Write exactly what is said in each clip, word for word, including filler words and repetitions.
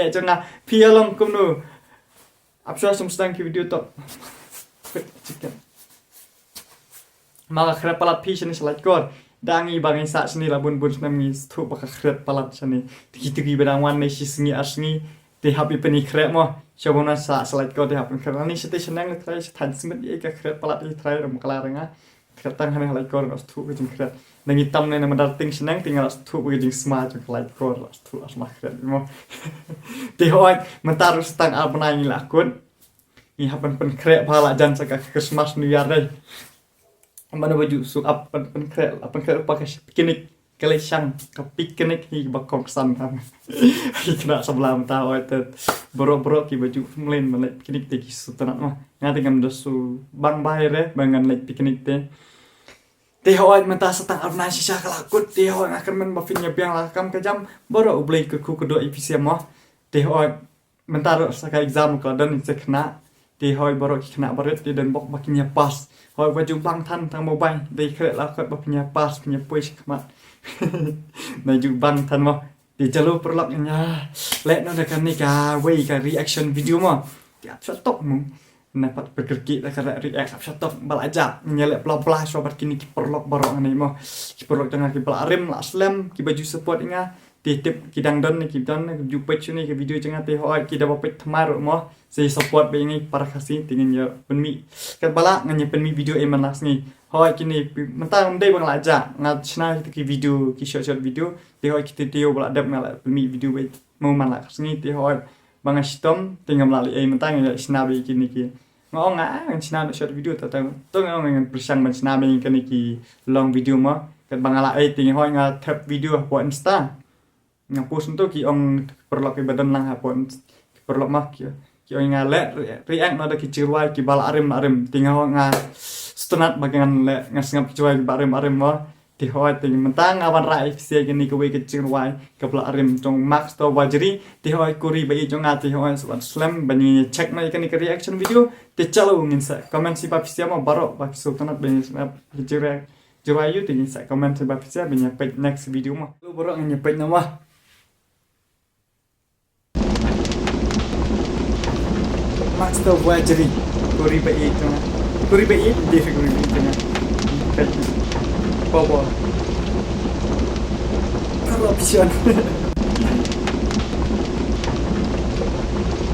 Eh, jong nga, phi ïa long kumno. Ap shuwa sum sdang ki video top. Chicken. Ma ka khret palat phi shane sha Laitkor. Da ngi ba ngi sah shane la bun bun snem ngi sngewthuh ba ka khret palat shane. Te ki te ki ba dang wan ne shi sngi ar sngi. Te hap ïa pynïakhreh mo. Sha bun wan sah sha Laitkor te hap pynkhreh. Ani sha te sha nang le trai sha thaiñ smit ïa ka khret palat ïa trai ram kala ranga. Khret tang hane ha Laitkor nga sngewthuh ka jingkhret. Na ngi tam ne na Mandarting sha nang te nga la sngewthuh ka jingsma jong ka Laitkor la sngewthuh la sma khret mo. Te hooid mynta ruh sa tang ar bnai ngi la kut. Ngi hap pyn pynkhreh ba la jan sa ka Christmas New Year dei. Mano ba ju su ap pyn pynkhreh ap pynkhreh pa ka picnic ka lei shang ka picnic hi ba kongsan kam. Hi kena sabla mynta oi te bro bro ki ba ju mlin mlin picnic te ki su tanat ma. Nga te ngam da su bang bai re ba ngan leit picnic te. Te hoi mynta sa tang ar bnai shisha ka la kut te hoi nga kyrmen ba phin ïa biang la kam ka jam. Bro U Blei ka ku ka do i phi sia mo. Te hoi mynta ruh sa ka exam ka don sa khynnah. Te hoi baroh ki khynnah barit te don bok ba kin ïa pass. Hoi ba ju bang than tang mobile dei khreh la kot ba phin ïa pass phin ïa poi shi khmat. Na ju bang than mo. Te jalo paralok ïa leh noh da kane kawei ka reaction video mo. Te ap sha tok mo. Na pat pyrkhat da ka react ap sha tok ba la jah. Ïa leh bla bla shuwa bad kine ki paralok baroh ngan mo. Ki paralok jong nga ki ba la rim la slem ki ba ju support ïa nga. Te tip ki dang don ne ki don ne ki ju peit shane ka video jong nga te hoi ki da ba peit thymmai ruh mo. Sa support ba ïa ngi para Khasi te ngin ïa pynmih. Kat ba lah ngan ïa pynmih video ei man la sngi. Hoi kine mynta ngam dei ba nga la jah nga shna kita ki video ki short short video. Te hoi kita te ïa ba la dep nga la pynmih video ba mo man la sngi te hoi ba nga shitom te ngam la leh ei mynta ngan ïa shna ba ïa kine ki. Nga ong nga ngan shna na short video ta ta to nga ong ngan pyrshang ban shna ba ïa kine ki long video mo. Kat ba nga la ei te hoi nga thep video hapoh Insta. Nga post nto ki ong paralok ki ba don lang hapoh ki paralok ma ki ki ong nga leh re- react noh da ki jingrwai ki ba la rim la rim te nga ong nga stunat ba ngan leh nga sngap ki jingrwai ki ba rim la rim mo. Te hoi te mynta nga wan rai phi sia kine kawei ka jingrwai ka ba la rim jong Max to Wajri te hoi kuri ba i jong nga te hoi sa wan slem ba ngi check noh ïa kane ka reaction video te chalo ngin sa comment shi ba phi sia mo baroh ba ki sngap ba ngi sngap ki jingrwai. Jurwa yu te ngin sa comment ba phi sia ba ngin ïa peit next video mo. Lo baroh ngin ïa peit noh mo. Master Wajri. Kuri ba i jong nga. Kuri ba i di kuri ba i jong nga. Peit. Bobo. Corruption.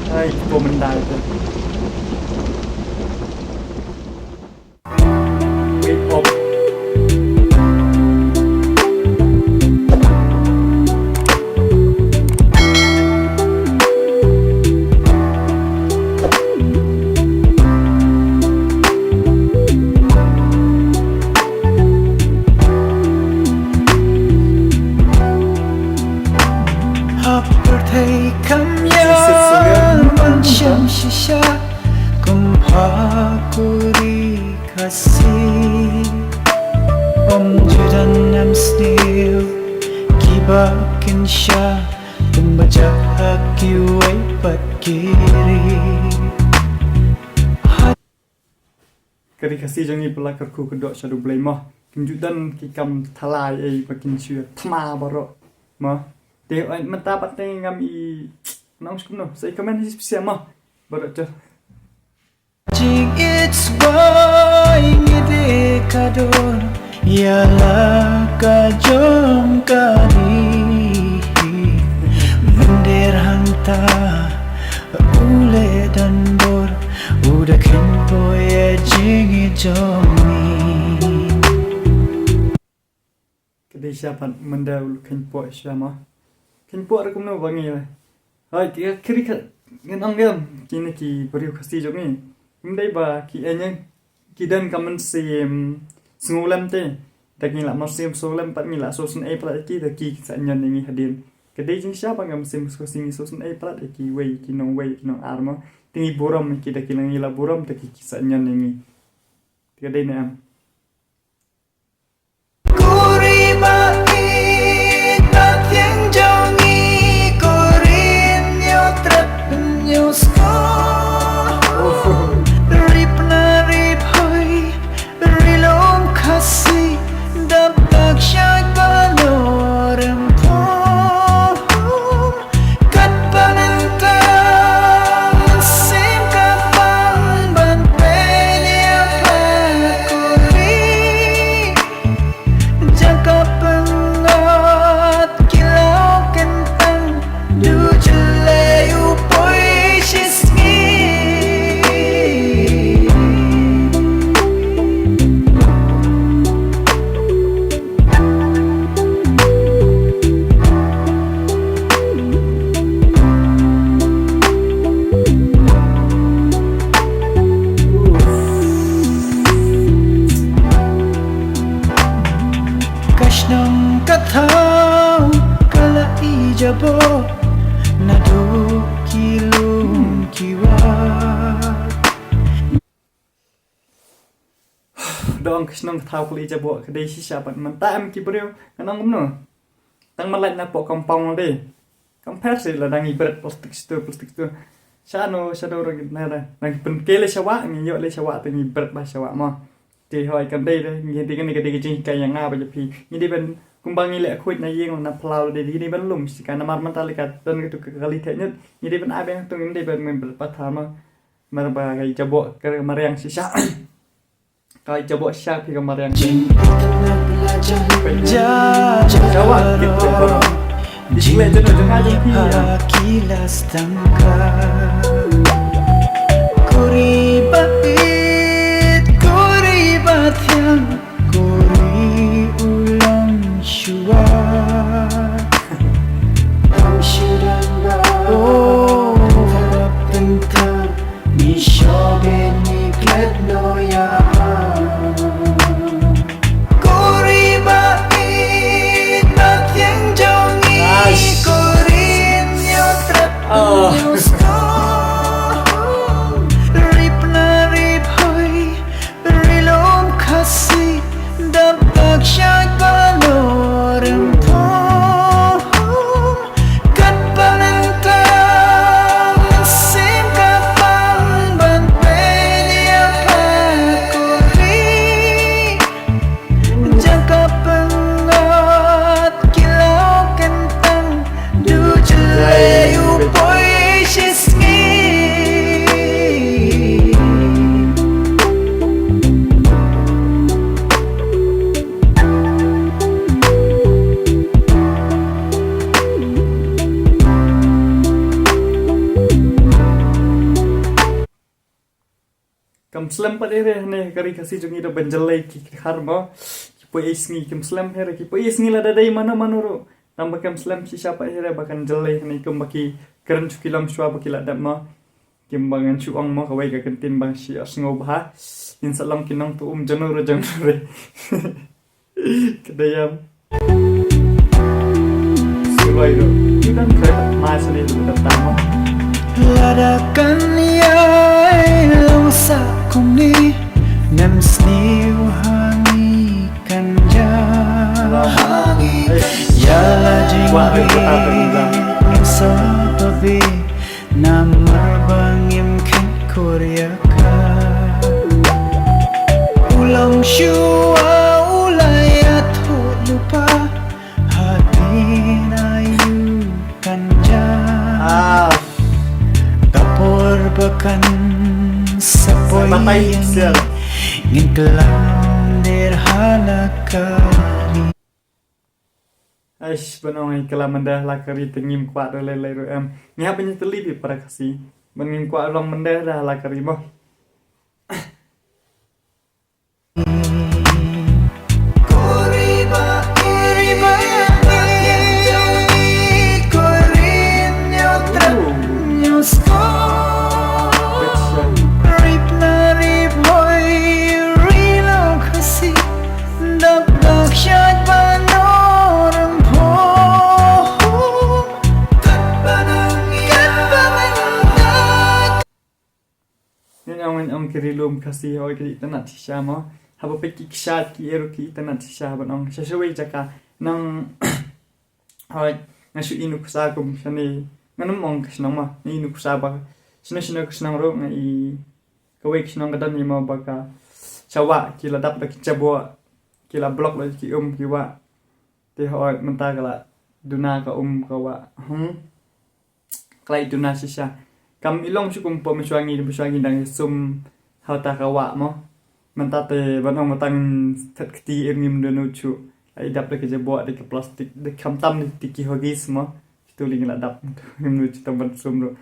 Ai, bomendal tu. Hapyrthei kam ïa ban shem shisha kum ha kuri Khasi. Ym ju don ym sniew kiba kin sha kum ba jah ha kiwei pat ki ri. Ka ri Khasi jong ngi pala kyrkhu kyrdoh sha U Blei mo. Kim ju don ki kam thalai ei ba kin shu thma baroh mo. Te oi mynta pat te ngam i nong skum no. Sa i comment hi special mo. Baroh jor. Jingit wai ngi dei ka dor ïa la ka jong ka ri. Mynder hangta u leh don bor u da kheiñ poi ïa jingit jong ngi. Ka dei sha pat mynda u kheiñ poi sha ma. Kheiñ poi ruh kumno ba ngi ïa. Hai, ki, ki ri ka, ngan ong ngam, kine ki briew Khasi jong ngi. Ym dei ba ki ïeng, ki don ka mynsiem sngewlem te. Da ngi la mynsiem sngewlem pat ngi la sngewsynei palat ïa ki, da ki sa ñion ïa ngi hadien. Ka dei jingshisha ba ngam mynsiem sngewsynei, sngewsynei palat ïa kiwei, ki nongwei, ki nongar mo. Te ngi burom ïa ki, da ki la ngi la burom, da ki, ki sa ñion ïa ngi. Te ka dei ne em. Kuri ba ïeit na thiang jong ngi, kuri ñiew trep ñiew skor. Ri Pnar ri Bhoi, ri lum Khasi, dap dak shait ba nor em thom. Kat ba nen Ong ka shnong ka thaw kali jaboh ka dei shisha pat mynta em ki briew. Ka nong kumno? Tang ma lait na pok compound de. Kam pher si la dang i bret plastik situ plastik tu. Sha no sha no ro na da. Nang pynke le shawa ngi yo le shawa te ngi bret ba shawa mo. Te hoi kan dei de ngi dei kan dei ka dei ka jinghikai ïa nga ba ja phi. Ngi dei ban kumba ngi leh khuid na ïing na phlaw de ngi dei ban lum sika namar mynta le ka don ka tu ka kali theh nyut. Ngi dei ban ai ban tu ngi dei ban men bret ba tha mo. Mar ba ka jaboh ka mariang shisha. Ka jaboh shisha phi ka mariang. Jin itnat la jam ja jawa kit te baro. Jin jeno jong nga jong phi ya. Kilas tangka. Kuri ba it, kuri ba thiang, kuri u long shuwa. Kam shu dang ba. Oh, tentang. Ni shobe ni klet no ya. Kuri ba it ba thiang jong i. Korin yo trap yo skong. Rip na rip hoi. Rilum Khasi dap dak shak ba lorem thom. Kat ba nang tang sim ka pang ban penia pa kuri. Jaka pyngot kilau kentang. Du jlei u poi shi sngi. Kam slem pat ere hane ka ri Khasi jong ngi da ban jlei ki khar mo. Ki poi ei sngi kam slem ere ki poi ei sngi lada dei mano mano ruh. Tang ba kam slem shisha pat ere ba kan jlei hane kum ba ki kren shu ki long shwa ba ki la dep mo. Kim ba ngan shu ong mo kawei ka kyntien ba shi ar sngew bha. Ngin sa long ki nongtuh um jano re jano re. Ka dei em. Suloi ruh. Ki dang khreh mai sa dei ruh ka tang mo. Lada kan ïai long sa kumne. Nem sniew hangi kan ja. Ïa la jingkyrkhu sa pabit. Namar ba ngim kheiñ kur ïa ka. U long shuwa u la ïathuh lypa hadien aïu kan jia. Ka por ba kan sa poi ïa ngi ngin kylla der ha la ka ri. Aish, ban ong ïa ka la mynta ha la ka ri te ngim kwah da lei lei ruh em. Ngi hap ban ïatylli bad para Khasi ban ngim kwah long mynta da ha la ka ri mo. Ngan ong, ngan ong ki ri lum Khasi hoi ki itynnad shisha mo. Haba peit ki kshaid ki ïew ki itynnad shisha ban ong sha shawei jaka nang hoi nga shu i nuksa kum shane. Ngan ym ong ka shnong mo, nga i nuksa ba shano shano ka shnong ruh nga i kawei ka shnong ka don i mo ba ka shawah ki la dap da ki jaboh ki la block da ki um ki wah. Te hoi mynta ka la duna ka um ka wah. Hmm. Ka la i duna shisha. Kam i long shu kum pom shuwa ngi, shuwa ngi dang sum hauta ka wah mo. Mynta te ban ong mynta ngin thet kti er ngim dunu chu. Ai dap da ka jaboh da ka plastik da khamtam da ki hogis mo. Kitu li ngi la dap ngim nu chu tam ban sum ruh.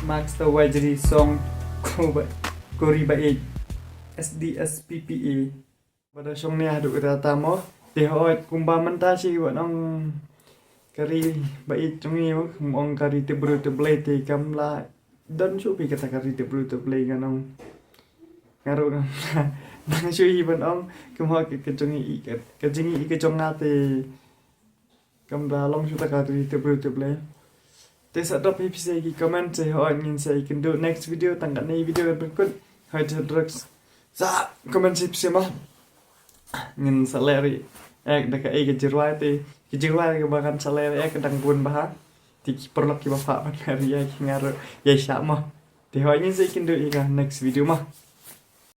Max the Wajri song cover. Kari ba ïeit, S D S P P A. Ba da shong ne haduh kata mo. Te hooid kumba mynta shi ban ong kari ba ïeit jong ngi mo, kum ong kari tip briew tip Blei te kam la don shuh phi kata kari tip briew tip Blei ngan ong. Nga ruh ngam nang shu hi ban ong, kum ha ka jong i ka jong i ka jong nga te kam da long shu ta kari tip briew tip Blei. Te sa drop hi phi sa ki comment, sa hooid ngin sa ïakynduh next video, tang katne video kan pynkut. Hooid sa drop sa comment sa phi sa mo. Ngin sa leh react da kaei ka jingrwai te, ka jingrwai kaba ngan sa leh react ka dang bun bha. Te ki paralok kiba kwah ban leh react ki nga ruh ïa shah mo. Te hooid ngin sa ïakynduh ïa ka next video mo.